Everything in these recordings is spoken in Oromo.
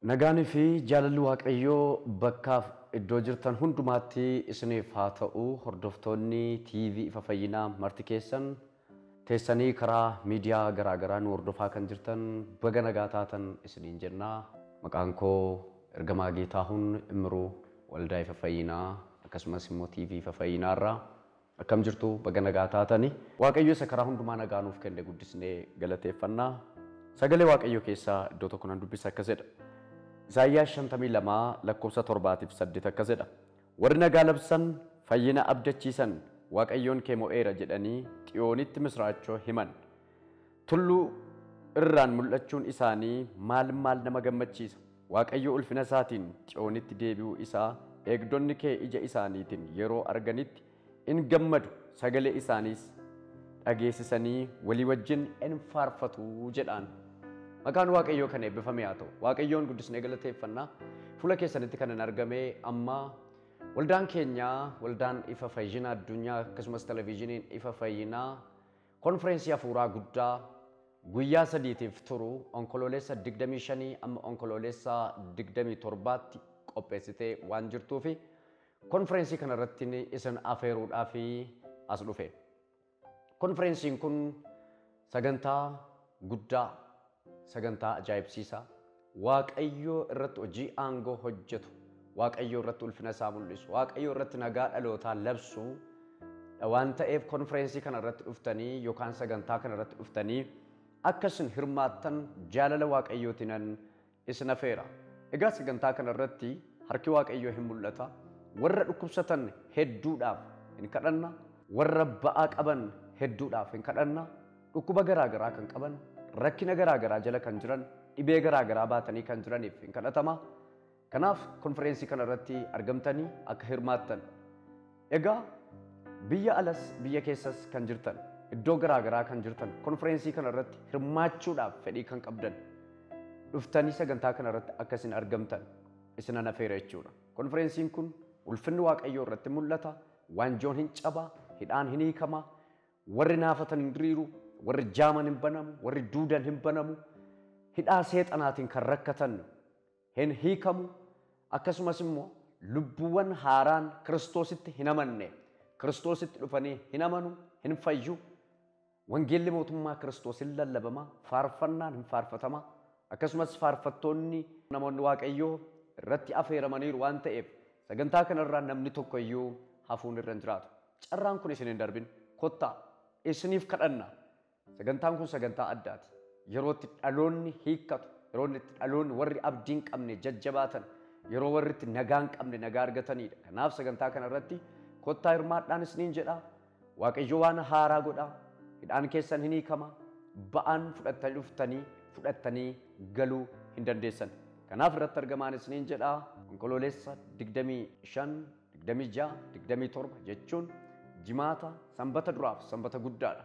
Nagaanii fi jaalalli Waaqayyoo bakkaaf iddoo jirtan hundumaatti isiniif haa ta'u. Hordoftoonni TV Ifa Fayyinaa marti keessan teessanii karaa miidiyaa garaagaraa nu hordofaa kan jirtan baga nagaa taatan isiniin jennaa. Maqaan koo Ergamaa Geetaahuun Immiruu Waldaa Ifa Fayyinaa akkasumas immoo TV Ifa Fayyinaa irraa akkam jirtu baga nagaa taatani. Waaqayyo isa karaa hundumaa nagaa nuuf kenne guddisnee galateeffannaa. Sagalee Waaqayyoo keessaa iddoo tokko nan dubbisa akkas jedha. Isaayyaas 52 lakkoofsa 7-8 akkas jedha. Warri nagaa labsan fayyina abdachiisan Waaqayyoon kee mo'eera jedhanii Xiyoonitti misraachoo himan. Tulluu irraan mul'achuun isaanii maal maal nama gammachiisa. Waaqayyo ulfina isaatiin Xiyoonitti deebi'uu isaa eegdonni kee ija isaaniitiin yeroo arganitti in gammadu, sagalee isaaniis dhageessisanii walii wajjin in faarfatu jedhaan. Maqaan Waaqayyoo kan eebbifame haa ta'u. Waaqayyoon guddisnee galateeffannaa. Fuula keessanitti kan hin argame amma waldaan keenyaa, waldaan Ifa Fayyinaa addunyaa akkasumas televezyiiniin Ifa Fayyinaa konfereensii hafuuraa guddaa guyyaa sadiitiif turu onkoloolessa 25 amma onkoloolessa 27tti qopheessitee waan jirtuufi konfereensii kanarratti isin afeeruudhaaf as dhufe. Konfereensiin kun sagantaa guddaa, sagantaa ajaa'ibsiisaa, Waaqayyoo irratti hojii aangoo hojjetu, Waaqayyoo irratti ulfina isaa mul'isu, Waaqayyoo irratti nagaa dhalootaa labsu waan ta'eef konfereensii kanarratti dhuftanii yookaan sagantaa kanarratti dhuftanii akka isin hirmaattan jaalala Waaqayyootiinan isin afeera. Egaa sagantaa kanarratti harki Waaqayyoo hin mul'ata. Warra dhukkubsatan hedduudhaaf hin kadhanna, warra ba'aa qaban hedduudhaaf hin kadhanna, dhukkuba garaagaraa kan qaban, rakkina garaagaraa jala kan jiran, dhibee garaagaraa baatanii kan jiraniif hin kadhatama. Kanaaf konfereensii kanarratti argamtanii akka hirmaattan. Egaa biyya alas biyya keessas kan jirtan, iddoo garaagaraa kan jirtan, konfereensii kanarratti hirmaachuudhaaf fedhii kan qabdan dhuftanii sagantaa kanarratti akka isin argamtan isinan afeera jechuudha. Konfereensiin kun ulfinni Waaqayyoo irratti mul'ata, waanjoon hin caba, hidhaan hin hiikama, warri naafatan hin diriiru, warri jaaman hin banamu, warri duudan hin banamu, hidhaa seexanaatiin kan rakkatan hin hiikamu, akkasumas immoo lubbuuwwan haaraan Kiristoositti hin amanne, Kiristoositti dhufanii hin amanu, hin fayyu. Wangeelli mootummaa Kiristoos hin lallabama, faarfannaan hin faarfatama, akkasumas faarfattoonni namoonni Waaqayyoo irratti afeeramaniiru waan ta'eef sagantaa kanarraa namni tokko iyyuu hafuun irra hin jiraatu. Carraan kun isin hin darbin, kottaa isiniif kadhanna. Sagantaan kun sagantaa addaati. Yeroo itti dhaloonni hiikkatu, yeroo itti dhaloonni warri abdii hin qabne jajjabaatan, yeroo warri itti nagaa hin qabne nagaa argatanidha. Kanaaf sagantaa kanarratti kottaa hirmaadhaan isiniin jedha. Waaqayyo waan haaraa godha. Hidhaan keessan hin hiikama. Ba'aan fudhattanii dhuftanii fudhattanii galuu hin dandeessan. Kanaaf irratti argamaan isiniin jedha. Onkoloolessa 25, 26, 27 jechuun jimaata sanbata duraaf sanbata guddaadha.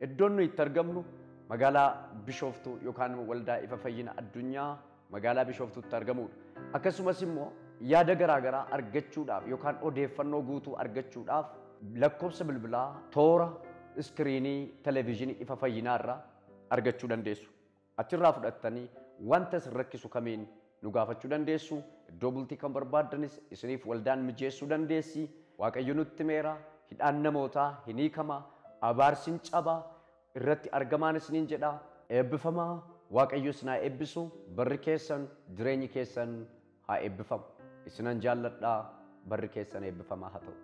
Iddoon nuyi itti argamnu magaalaa Bishooftuu yookaan Waldaa Ifa Fayyina Addunyaa magaalaa Bishooftuutti argamudha. Akkasumas immoo yaada garaagaraa argachuudhaaf yookaan odeeffannoo guutuu argachuudhaaf lakkoofsa bilbilaa toora iskiriinii televezyiinii Ifa Fayyinaa irraa argachuu dandeessu. Achirraa fudhattanii wanta isin rakkisu kamiin nu gaafachuu dandeessu. Iddoo bultii kan barbaaddanis isiniif waldaan mijeessuu dandeessi. Waaqayyo nutti meera, hidhaan namootaa hin hiikama, abaarsi hin caba, irratti argamaan isiniin jedha. Eebbifamaa, Waaqayyo isin haa eebbisu, barri keessan, jireenyi keessan haa eebbifamu. Isinan jaalladhaa, barri keessan eebbifamaa haa ta'u.